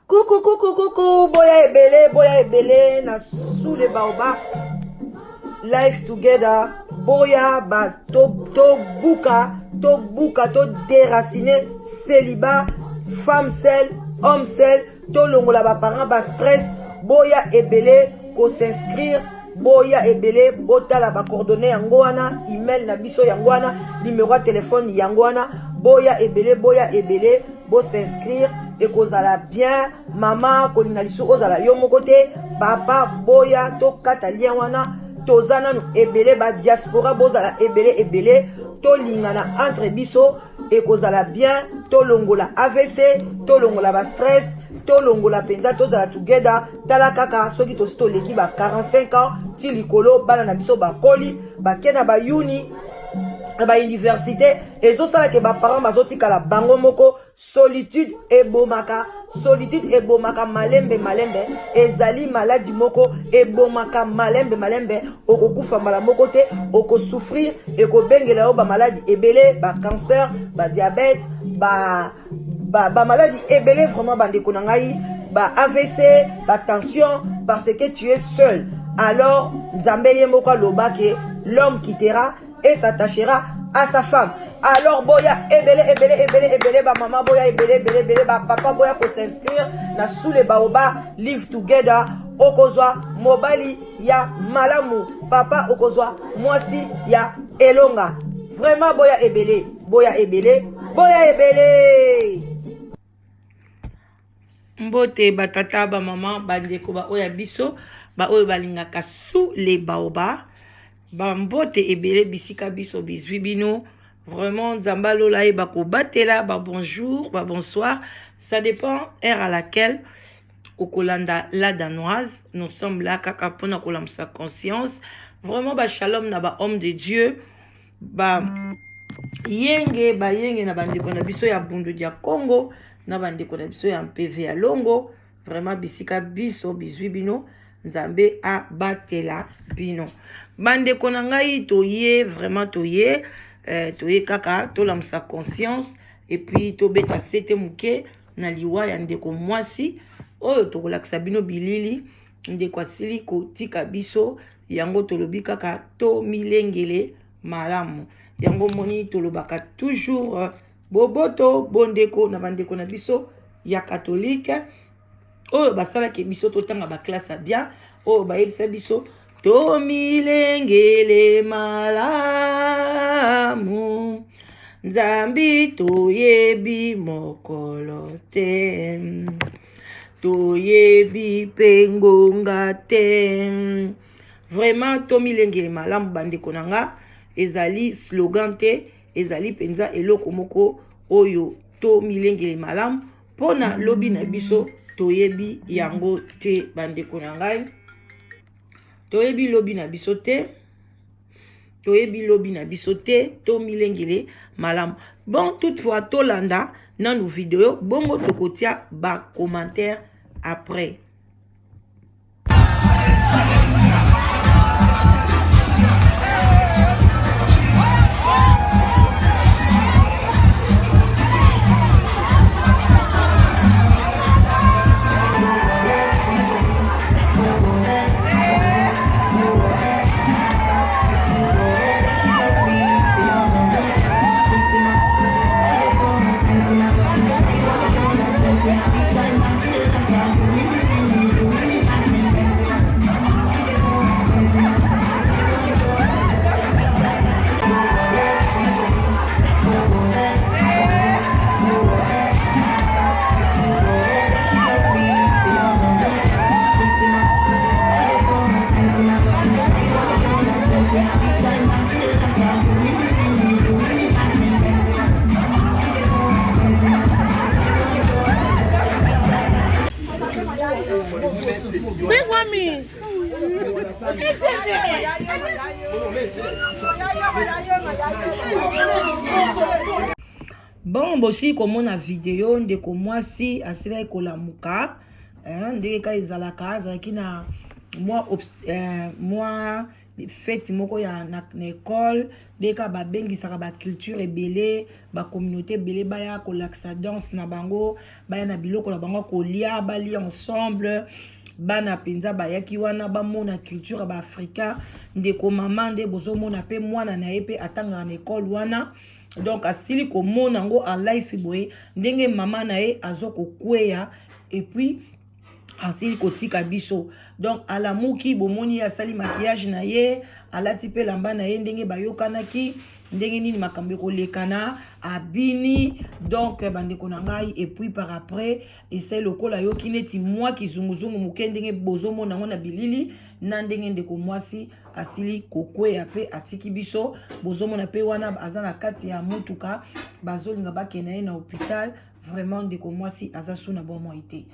Coucou, coucou, coucou, boya ebele, boya ebele, na sous les baobabs, life together, boya ba to, to buka, to buka, to déraciner, célibat, femme seule, homme seul, to longola ba parents ba stress, boya ebele, ko s'inscrire, boya ebele, botala ba coordonnées yango wana, email na biso yango wana, numéro ya téléphone yango wana, boya ebele, boya ebele, bo s'inscrire ekozala bien. Mama kolinga lisusu ozala yo moko te, papa boya tokata lien wana, toza nanu ebele ba diaspora bozala ebele ebele, tolingana entre biso ekozala bien, tolongola AVC, tolongola ba stress, tolongola mpenza, tozala together. Tala kaka soki tosi toleki ba 45 ans ti likolo, bana na biso bakoli bake na ba uni na ba université, ezosala ke ba parents bazotikala bango moko. Solitude ebomaka, solitude ebomaka malembe malembe, ezali maladi moko ebomaka malembe malembe, okokufa mbala moko te, okosouffrir, ekobengela yo ba maladi ebele, ba cancer, ba diabète, ba ba maladi ebele vraiment bandeko na ngai, ba AVC, ba tension, parce que tu es seul. Alors Nzambe ye moko aloba ke l'homme quittera et s'attachera à sa femme. Alors boya ebele ebele ebele ebele ba mama, boya ebele ebele ebele ba papa, boya ko s'inscrire na sous les baobabs live together. Okozwa mobali ya malamu, papa okozwa mwasi ya elonga. Vraiment boya ebele, boya ebele, boya ebele. Mbote batata, bamama, bandeko baoyo ya biso, baoyo balingaka sous les baobabs, bambote ebele bisika biso bizwi bino. Vraiment Nzambe alola ye bakobatela. Ba bonjour, ba bonsoir, ça dépend heure à laquelle okolanda La Danoise. Nous sommes là kaka mpona kolamusa conscience. Vraiment ba shalom na ba homme de Dieu, ba yenge bayenge na bandeko na biso ya Bundu ya Congo, na bandeko na biso ya mpv ya Longo. Vraiment bisika biso bizwi bino, Nzambe abatela bino bandeko na ngai. Toye vraiment, toye toye kaka tolamusa conscience et puis tobeta sete moke na liwa ya ndeko mwasi oyo tokolakisa bino bilili. Ndeko asili kotika biso, yango tolobi kaka tomilengele malamu. Yango moni tolobaka toujours boboto, bondeko na bandeko na biso ya katolike oyo basalaki biso totanga baklasse ya bien, oyo bayebisa biso tomilengele malamu, Nzambi toyebi mokolo te, toyebi mpe ngonga te. Vraiment tomilengele malamu bandeko na nga, ezali slogan te, ezali mpenza eloko moko oyo tomilengele malamu mpona lobi na biso, toyebi yango te bandeko na ngai, toyebi lobi na biso te, toyebi lobi na biso te, tomilengele malamu. Bon, toutefois tolanda nanu video, bongo tokotia ba commentaire après. Mami. Bon, bosili komona video, ndeko mwasi asilaki kolamuka eh, ndenge kaka ezalaka, azalaki na mwa mwa fête moko ya na école, ndenge kaka babengisaka baculture ebele, bacommunauté ebele, baya kolakisa danse na bango, baya na biloko na bango kolia, balia ensemble. Bana mpenza bayaki wana bamona culture ya baafricain. Ndeko mama nde bozomona, mpe mwana na ye mpe atangaka na école wana. Donc asili komona yango en live boye, ndenge mama na ye aza kokweya et puis asili kotika biso. Donc alamuki, bomoni ye asali maquillage na ye, alati mpe lamba na ye ndenge bayokanaki, ndenge nini makambo ekolekana, abini. Donc bandeko na ngai, et puis par après esali lokola ayoki neti mwa kizunguzungu moke, ndenge bozomona yango na bilili, na ndenge ndeko mwasi asili kokweya mpe atiki biso. Bozomona mpe wana aza na kati ya motuka, bazolinga bakende ye na hôpital. Vraiment, ndeko mwasi aza su na bomoi te.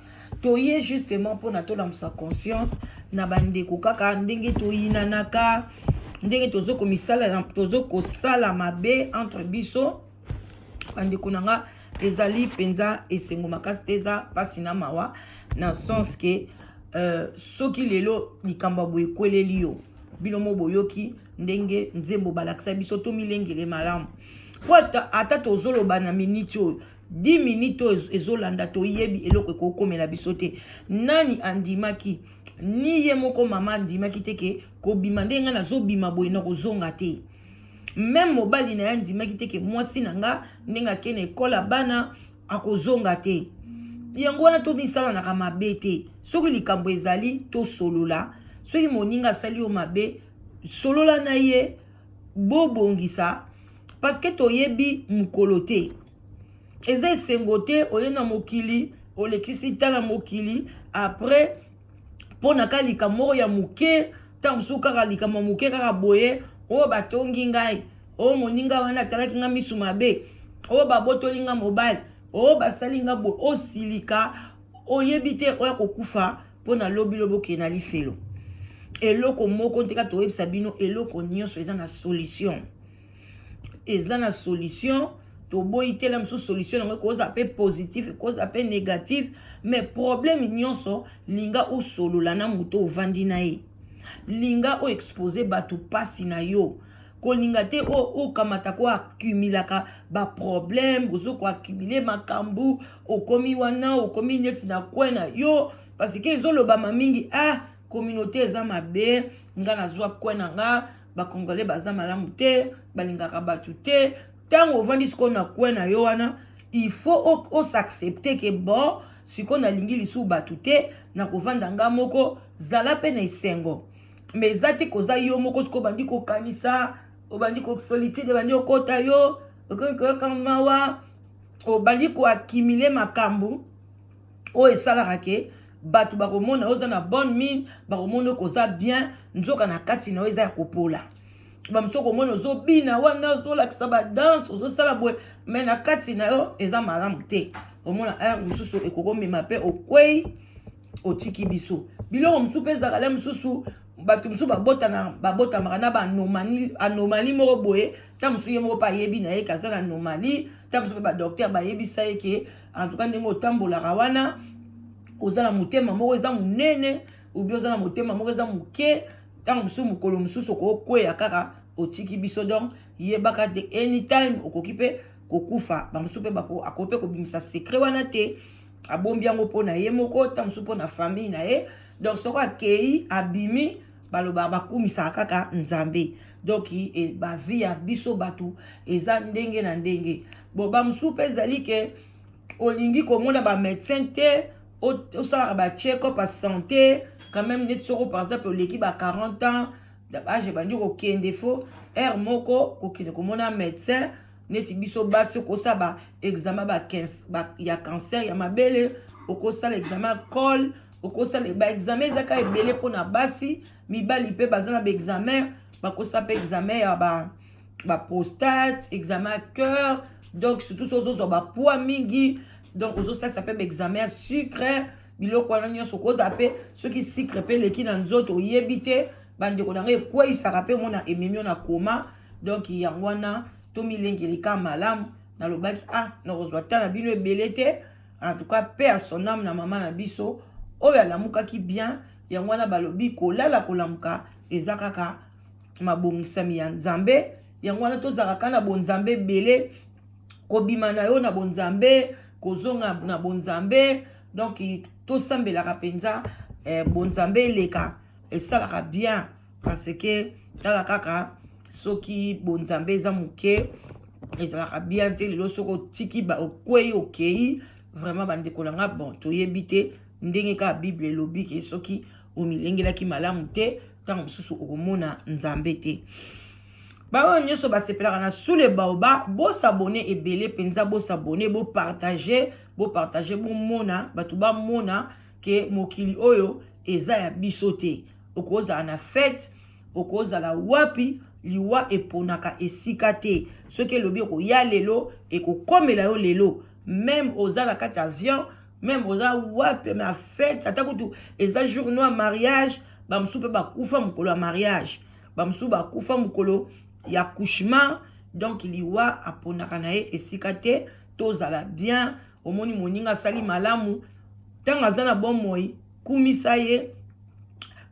Toye justement mpona tolamusa conscience na bandeko, kaka ndenge toyinanaka, ndenge tozokosala mabe entre biso. Bandeko na nga, ezali mpenza esengo makasi te, eza mpasi na mawa, na sens ke soki lelo likambo ya boye ekweleli yo, bino mo boyoki ndenge nzembo balakisa biso, tomilengele malamu, po ata tozoloba na miniti oyo, 10 minutes oyo ezolanda, toyebi eloko ekokomela biso te. Nani andimaki? Ni ye moko mama andimaki te ke kobima ndenge ngai nazobima boye na kozonga te. Même mobali na ye andimaki te ke mwasi na nga, ndenge akende ekola bana, akozonga te. Yango wana tomisalanaka mabe te. Soki likambo ezali, tosolola. Soki moninga asali yo mabe, solola na ye, bobongisa, parce que toyebi mokolo te. Eza esengo te, oye na mokili, olekisi tala mokili, après mpo na kaka likambo moko ya moke, ntango mosusu kaka likambo ya moke kaka boye, oyo batongi ngai, oyo moninga wana atalaki nga misu mabe, oyo babotoli nga mobali, oyo basali nga boye, osilika, oyebi te oya kokufa mpo na lobi lobi okende na lifelo. Eloko moko te, kaka toyebisa bino, eloko nyonso eza na solution, eza na solution. Toboyi te, la mosusu solution yango ekozala mpe positif, ekozala mpe négatif, mais problème nyonso, linga osolola na moto ovandi na ye, linga oexpose bato mpasi na yo. Kolinga te okamata koaccumulaka baproblème, ozo koaccumuler makambo, okomi wana, okomi neti na coin na yo, parce que ezolobama mingi: ah, communauté eza mabe, nga nazwa coin na nga, bacongolais baza malamu te, balingaka bato te. Ntango ovandi sikoyo na coin na yo wana, il faut os'accepter ke bon, sikoyo nalingi lisusu bato te, nakovanda nga moko. Zala mpe na esengo, mais eza te koza yo moko. Sikoyo obandi kokanisa, obandi kosolitude, ebandi okota yo, okoki koyoka mawa, obandi koaccumuler makambo oyo esalaka ke bato bakomona oza na bonne mine, bakomona okoza bien, nzoka na kati na yo eza ya kopola. Bamosusu okomona ozobina wana, ozolakisa badanse, ozosala boye, mais na kati na yo eza malamu te. Omona heure mosusu ekokomema mpe okwei, otiki biso. Biloko mosusu mpe ezalaka le mosusu, bato mosusu babotamaka na baanomalie moko boye. Ta mosusu ye moko mpe ayebi na ye kaza na anomalie. Ta mosusu mpe badocteur bayebisa ye ke en tout cas, ndenge otambolaka wana, oza na motema moko eza monene, obi oza na motema moko eza moke. Ntango mosusu, mokolo mosusu okokweya kaka, otiki biso. Donc yebaka te, anytime okoki mpe kokufa. Bamosusu mpe akoki mpe kobimisa secret wana te, abombi yango mpo na ye moko, ta mosusu mpo na famille na ye. Donc soko akei, abimi, balobaka, bakumisaka kaka Nzambe. Donc e, bavie ya biso bato eza ndenge na ndenge. Bon, bamosusu mpe ezali ke olingi komona bamédecin te, osalaka bacheck-up ya santé quand même. Neti soko par exemple oleki ba 40 ans, âge ebandi kokende, faut heure moko kokende komona médecin. Neti biso basi, okosala ba examen ya cancer ya mabele, okosala examen ya col, okosala baexamen eza kaka ebele mpona basi. Mibali mpe baza na baexamen, bakosala mpe examen ya baprostate, examen ya cœur. Donc surtout so ozozwa bapoids mingi, donc ozosalisa mpe baexamen ya sucre. Biloko wana nyonso okozala mpe, soki sucre mpe eleki na nzoto, oyebi te, bandeko na ngai, ekweyisaka mpe mona, ememi yo na koma. Donc yango wana tomilengeleka malamu. Nalobaki ah, nakozwa ta na bino ebele te. En tout cas, paix à son âme na mama na biso oyo alamukaki bien. Yango wana balobi kolala kolamuka eza kaka mabongisami ya Nzambe. Yango wana tozalaka kaka na bonzambe ebele, kobima na yo na bonzambe, kozonga na bonzambe. Donc tosambelaka mpenza bonzambe eleka, esalaka bien, parce que tala kaka soki bonzambe eza moke, ezalaka bien te. Lelo soki otiki, okwei, okei vraiment, bandeko na nga. Bon, toyebi te ndenge kaka Bible elobi ke soki omilengelaki malamu te, ntango mosusu okomona Nzambe te. Baoyo nyonso basepelaka na Sous le Baobab, bos'abonner ebele mpenza, bos'abonner, bopartager, bopartager, bomona bato bamona ke mokili oyo eza ya biso te. Okozala na fête, okozala wapi, liwa eponaka esika te. Soki elobi ekoya lelo, ekokomela yo lelo, même oza na kati ya avion, même oza wapi na fête, ata kutu eza jour no ya mariage. Bamosusu mpe bakufa mokolo ya mariage, bamosusu bakufa mokolo ya accouchement. Donc liwa aponaka na ye esika te. Tozala bien. Omoni moninga asali malamu, ntango aza na bomoi, kumisa ye,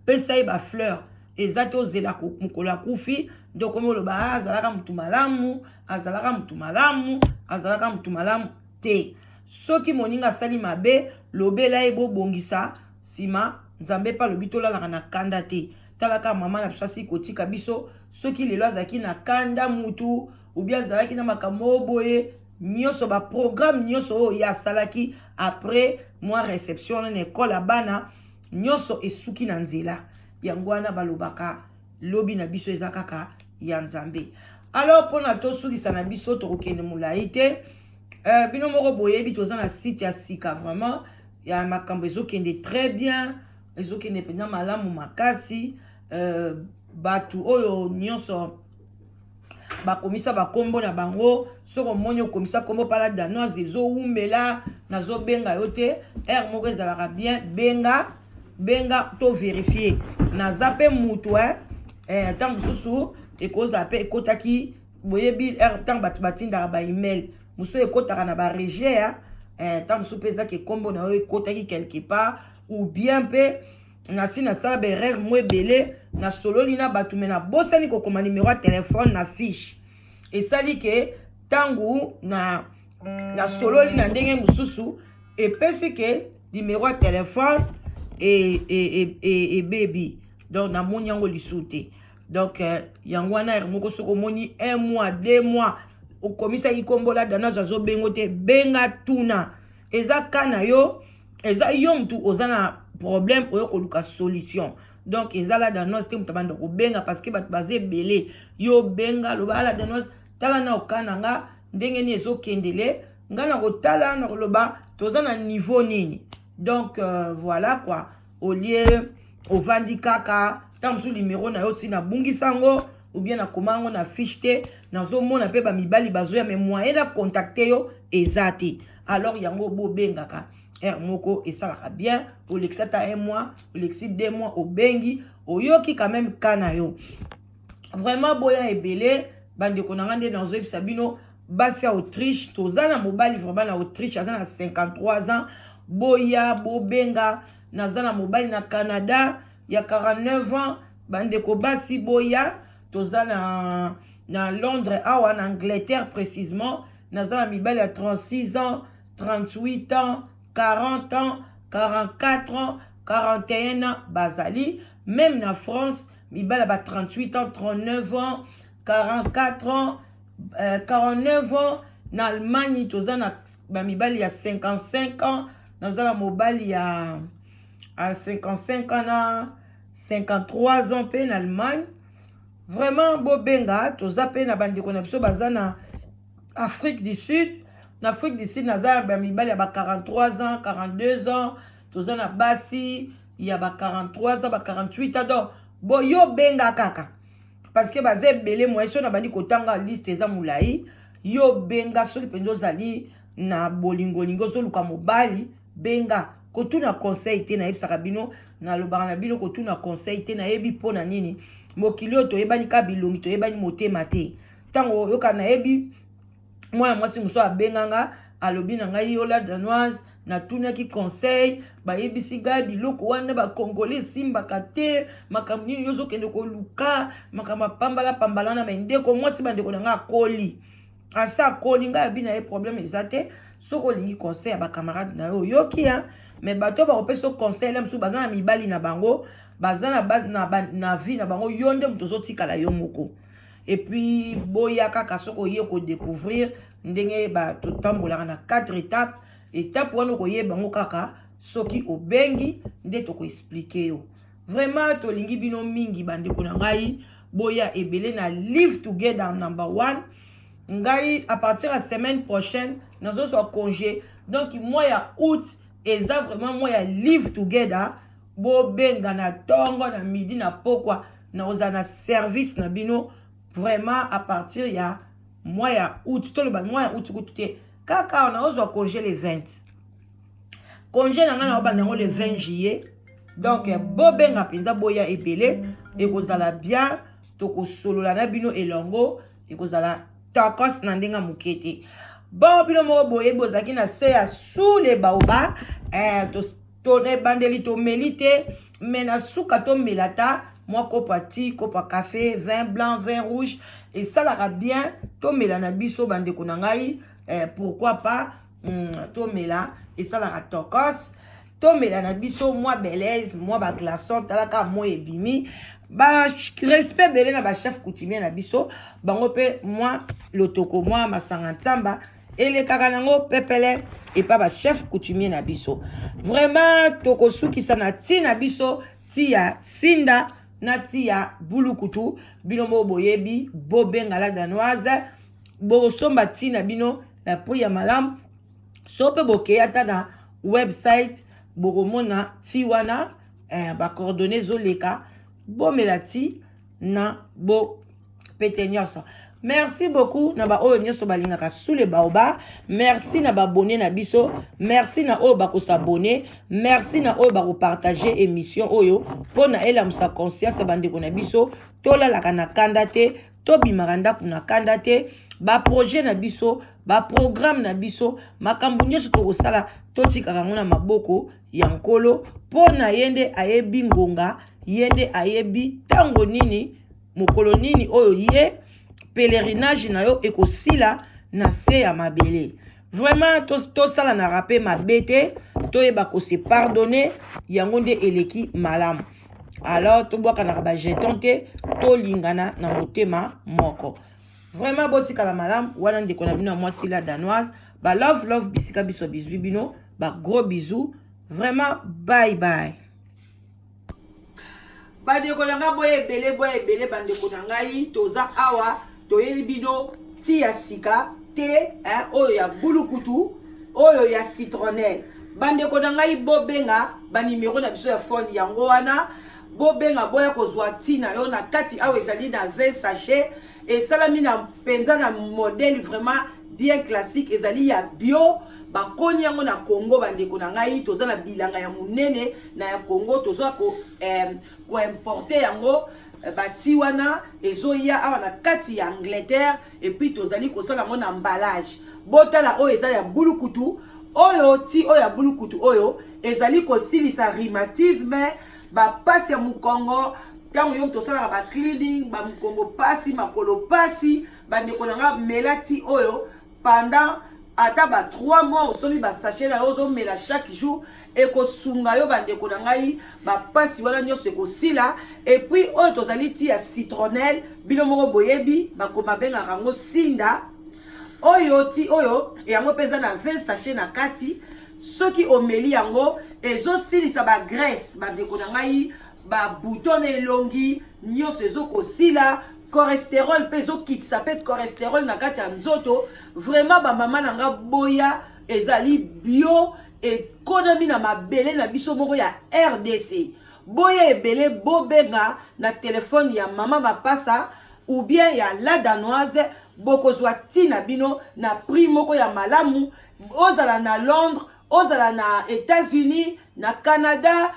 pesa ye bafleur. Eza te ozela mokolo akufi nde okomi oloba: ah, azalaka motu malamu, azalaka motu malamu, azalaka motu malamu te. Soki moninga asali mabe, lobela ye, bobongisa nsima. Nzambe mpe alobi tolalaka na kanda te. Talaka mama na biso asili kotika biso. Soki lelo azalaki na kanda mutu obi azalaki na makambo oyo boye nyonso, baprogramme nyonso oyo ye asalaki après mwa réception wana na ekole ya bana, nyonso esuki na nzela. Yango wana balobaka lobi na biso eza kaka ya Nzambe. Alors, mpona tosukisa na biso, tokokende molai te. Bino moko boyebi, toza na site ya sika. Vraiment ya makambo ezokende très bien, ezokende mpenza malamu makasi. Bato oyo nyonso bakomisa bakombo na bango, soki omoni okomisa kombo pala danoise, ezowumbela, nazobenga yo te. Heure moko ezalaka bien, benga, benga to vérifier. Naza mpe mutu, ntango mosusu ekozala mpe ekotaki. Boyebi ntango bato batindaka baemail, mosusu ekotaka na barejet. Ntango mosusu mpe ezaki ekombo na yo ekotaki quelque part, ou bien mpe nasi nasala baerreur mo ebele, nasololi na bato me nabosani kokoma nimero ya telefone na fiche. Esali ke ntango na nasololi na ndenge mosusu, epesi ke nimero ya telefone ebebi. Donc namoni yango lisusu te. Donc yango wana, heure moko soki omoni un mois, 2 mois okomisaki nkombo la danoise, azobengo te, benga, tuna. Eza ka na yo, eza yo mutu oza na problème oyo koluka solution. Donc eza la danoise te moto abanda kobenga, parce que bato baza ebele. Yo benga, loba: ala danoise, tala na oka na nga ndenge nini ezokendele. Nga na kotala, na koloba toza na niveau nini. Donc voilà quoi. Au lieu ovandi kaka, ntango mosusu nimero na yo si nabungisa yango ou bien nakoma yango na fiche te, nazomona mpe bamibali bazoya, mais moyen na contacter yo eza te. Alors yango bobengaka heure moko, esalaka bien. Olekisi ata un mois, olekisi 2 mois, obengi, oyoki quand même ka na yo. Vraiment boya ebele, bandeko na nga. Nde nazoyebisa bino, basi ya Autriche, toza na mobali vraiment na Autriche, aza na 53 ans, boya, bobenga. Naza na mobali na Canada ya 49 ans, bandeko basi boya. Toza na Londres awa, na Angleterre précisement, naza na mibali ya 36 ans, 38 ans, 40 ans, 44 ans, 41 ans bazali. Même na France, mibali ya ba 38 ans, 39 ans, 44 ans, 49 ans. Na Allemagne toza na bamibali ya 55 ans. Naza na mobali ya 55 ans na 53 ans mpe na Allemagne. Vraiment bobenga. Toza mpe na bandeko na biso baza na Afrique du Sud. Na Afrique du Sud naza na bamibali ya ba 43 ans, 42 ans. Toza na basi ya ba 43 ans, ba 48 ans. Donc bo yo benga kaka, parce que baza ebele. Moye so na bandi kotanga liste, eza molai. Yo benga soki mpenza ozali na bolingolingo, ozoluka mobali, benga. Kotuna conseil te, nayebisaka bino, nalobaka na bino, kotuna conseil te. Nayebi mpo na nini. Mokili oyo toyebani kaka bilongi, toyebani motema te. Ntango oyoka nayebi Mwana mwasi mosusu abenga nga, alobi na ngai: "Yo la Danoise, natunaki conseil, bayebisi ngai biloko wana bakongole esimbaka te. Makambo nini yo ozokende koluka? Makambo apambala pambala wana." Me ndeko mwasi, bandeko na ngai, akoli, asa akoli. Ngai abi na ye: "Problème eza te. Soki olingi conseil ya bacamarade na yo, oyoki ya me bato bakopesa conseil la mosusu, baza na mibali na bango, baza na vie na bango. Yo nde moto ozotikala yo moko. Et puis boya kaka, soki oye kodécouvrir ndenge totambolaka na quatre étapes, étape wana okoyeba yango kaka soki obengi nde tokoexpliquer yo." Vraiment, tolingi bino mingi, bandeko na ngai. Boya ebele na Live Together number one. Ngai, à partir ya semaine prochaine, nazozwa congé. Donc mois ya août eza vraiment mois ya Live Together. Bobenga na ntongo, na midi, na pokwa, nakozala na service na bino. Vraiment, à partir ya mois ya août, toloba mois ya août kutu te, kaka naozwa congé le 20. Congé na ngai naobanda yango le 20 juillet. Donc bobenga mpenza, boya ebele, ekozala bien. Tokosolola na bino elongo, ekozala tokos na ndenge moke te. Bon, bino moko boyebi, ozalaki na se ya Sous le baobab. To na ebandeli tomeli te, me na suka tomela ta mwa kopo ya ti, kopo ya café, vin blanc, vin rouge, esalaka bien. Tomela na biso, bandeko na ngai. Pourquoi pas? Tomela, esalaka tokos. Tomela na biso mwa belaise, mwa baglaçon. Talaka, mwa ebimi. Barespect ebele na bachef coutumier na biso. Bango mpe mwa lotoko, mwa masanga ntsamba elekaka nango pepele epa bachef coutumier na biso. Vraiment, tokosukisa na ntina biso ti ya sinda na ti ya bulukutu. Bino moko boyebi, bobenga la Danoise, bokosomba ntina bino na prix ya malamu. So mpe bokei ata na website, bokomona ti wana, bacoordonnées ezoleka. Bomela ti na bopete nyonso. Merci beaucoup na baoyo nyonso balingaka Sous le baobab. Merci na baabonnés na biso, merci na oyo bakos'abonner, merci na oyo bakopartager émission oyo mpo na elamusa conscience ya bandeko na biso. Tolalaka na kanda te, tobimaka ndako na kanda te. Baprojet na biso, baprogramme na biso, makambo nyonso tokosala, totikaka yango na maboko ya Nkolo, mpo na ye nde ayebi ngonga, ye nde ayebi ntango nini, mokolo nini oyo ye pèlerinage na yo ekosila na se ya mabele. Vraiment, tosalanaka mpe mabe te, toyeba kose pardonner, yango nde eleki malamu. Alors tobwakanaka bajeton te, tolingana na motema moko. Vraiment, botikala malamu. Wana ndeko na bino ya mwasi, la Danoise. Balove love bisika biso bizwi bino. Bagros bisous, vraiment. Bye bye, bandeko na ngai. Boya ebele, boya ebele, bandeko na ngai. Toza awa, toyeli bino ti ya sika te, eh, oyo ya bulukutu, oyo ya citronnelle. Bandeko na ngai, bobenga banimero na biso ya phone, yango wana. Bobenga, boya kozwa ntina yo na kati awa. Ezali na 20 sachet, esalami na mpenza na modèle vraiment bien classique. Ezali ya bio, bakoni yango na Congo. Bandeko na ngai, toza na bilanga ya monene na ya Congo. Toza koimporter yango, bati wana ezoya awa na kati ya Angleterre, et puis tozali kosala yango na emballage. Botala, oyo eza ya bulukutu. Oyo ti oyo ya bulukutu, oyo ezali kosilisa rhumatisme, bapasi ya mokongo. Ntango yo moto osalaka bacleaning, bamokongo pasi, makolo pasi, bandeko na nga, mela ti oyo pendant ata ba 3 mois. Osombi basachet na yo, ozomela chaque jour, ekosunga yo, bandeko na ngai, bapasi wana nyonso ekosila. Et puis oyo tozali ti ya citronnelle, bino moko boyebi, bakoma bengaka yango sinda. Oyo ti oyo, yango mpe eza na 20 sachet na kati. Soki omeli yango, ezosilisa bagraisse, bandeko na ngai, babouton na elongi nyonso ezokosila, cholestérol mpe ezokitisa mpe cholestérol na kati ya nzoto. Vraiment, bamama na nga, boya. Ezali bio, ekonami na mabele na biso moko ya RDC. Boya ebele, bobenga na telefone ya mama Mapasa ou bien ya la Danoise, bokozwa ntina bino na prix moko ya malamu. Ozala na Londres, ozala na États-Unis, na Canada,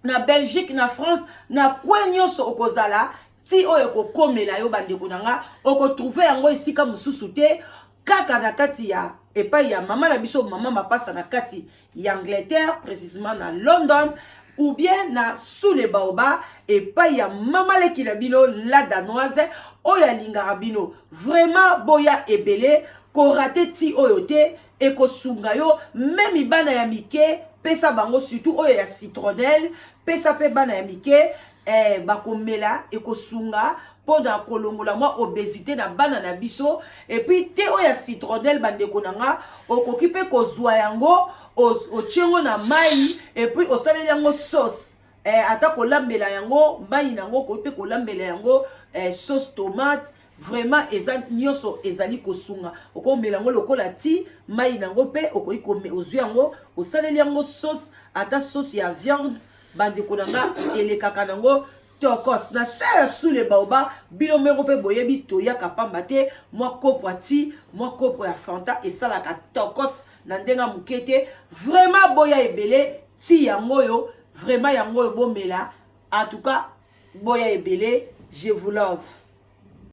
na Belgique, na France, na coin nyonso okozala, ti oyo ekokomela yo, bandeko na nga, okotrouver yango esika mosusu te. Kaka na kati ya epai ya mama na biso, mama Mapasa, na kati ya Angleterre, précisément na London, ou bien na Sous le Baobab, epai ya mama leki na bino, la Danoise, oyo alingaka bino vraiment. Boya ebele, korater ti oyo te, ekosunga yo. Même bana ya mike, pesa bango, surtout oyo ya citronnelle, pesa mpe bana ya mike, bakomela, ekosunga mpona kolongola mwa obésité na bana na biso. Et puis thé oyo ya citronnelle, bandeko na nga, okoki mpe kozwa yango, otie yango na mai et puis osaleli yango sauce, ata kolambela yango mai nango, okoki mpe kolambela yango sauce tomate. Vraiment, eza nyonso ezali kosunga. Okomela yango lokola ti mai nango, mpe okoki ozwi yango, osaleli yango sauce, ata sauce ya viande. Bandeko na nga, elekaka nango tokos na se ya Sous le Baobab. Bino moko mpe boyebi, toyaka pamba te. Mwa kopo ya ti, mwa kopo ya Fanta esalaka tokos na ndenge ya moke te. Vraiment, boya ebele. Ti yango oyo, vraiment yango oyo, bomela. En tout cas, boya ebele. Je vous love.